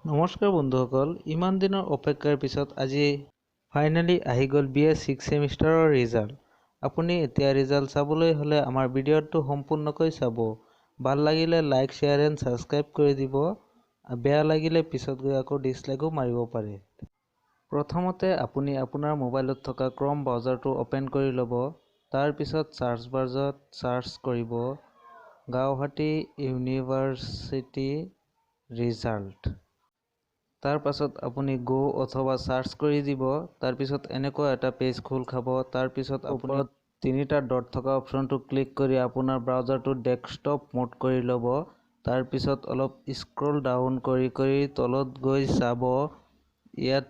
নমস্কাৰ বন্ধুসকল, ইমান দিনৰ অপেক্ষাৰ পিছত আজি ফাইনেলি আহি গ'ল বি এ ছিক্স ছেমিষ্টাৰৰ ৰিজাল্ট। আপুনি এতিয়া ৰিজাল্ট চাবলৈ হ'লে আমাৰ ভিডিঅ'টো সম্পূৰ্ণকৈ চাব। ভাল লাগিলে লাইক, শ্বেয়াৰ এণ্ড ছাবস্ক্ৰাইব কৰি দিব। বেয়া লাগিলে পিছত গৈ আকৌ ডিছলাইকো মাৰিব পাৰে। প্ৰথমতে আপুনি আপোনাৰ মোবাইলত থকা ক্ৰম ব্ৰাউজাৰটো অ'পেন কৰি ল'ব। তাৰপিছত চাৰ্চ বাৰত চাৰ্চ কৰিব গুৱাহাটী ইউনিভাৰ্চিটি ৰিজাল্ট। তাৰপাছত আপুনি গ' অথবা চাৰ্চ কৰি দিব। তাৰপিছত এনেকুৱা এটা পেজ খোল খাব। তাৰপিছত ওপৰত তিনিটা ডট থকা অপশ্যনটো ক্লিক কৰি আপোনাৰ ব্ৰাউজাৰটো ডেস্কটপ মোড কৰি ল'ব। তাৰপিছত অলপ স্ক্ৰল ডাউন কৰি কৰি তলত গৈ চাব, ইয়াত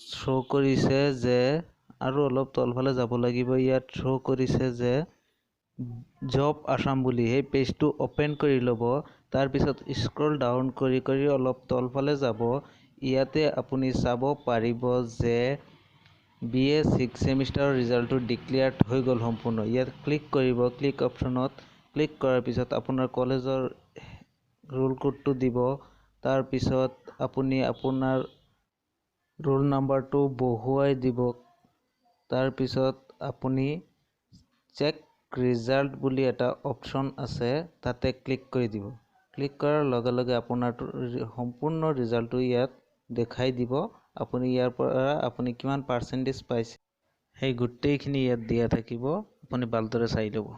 শ্ব' কৰিছে যে, আৰু অলপ তলফালে যাব লাগিব, ইয়াত শ্ব' কৰিছে যে জব আছাম বুলি, সেই পেজটো অ'পেন কৰি ল'ব। তাৰপিছত স্ক্ৰল ডাউন কৰি কৰি অলপ তলফালে যাব। ইয়াতে আপুনি চাব পাৰিব যে বি এ ছিক্স ছেমিষ্টাৰৰ ৰিজাল্টটো ডিক্লেয়াৰ্ড হৈ গ'ল সম্পূৰ্ণ। ইয়াত ক্লিক কৰিব। ক্লিক অপশ্যনত ক্লিক কৰাৰ পিছত আপোনাৰ কলেজৰ ৰোল কোডটো দিব। তাৰপিছত আপুনি আপোনাৰ ৰোল নাম্বাৰটো বহুৱাই দিব। তাৰপিছত আপুনি চেক ৰিজাল্ট বুলি এটা অপশ্যন আছে, তাতে ক্লিক কৰি দিব। ক্লিক কৰাৰ লগে লগে আপোনাৰ সম্পূৰ্ণ ৰিজাল্টটো ইয়াত দেখাই দিব। আপুনি ইয়াৰ পৰা আপুনি কিমান পাৰ্চেণ্টেজ পাইছে, সেই গোটেইখিনি ইয়াত দিয়া থাকিব। আপুনি ভালদৰে চাই ল'ব।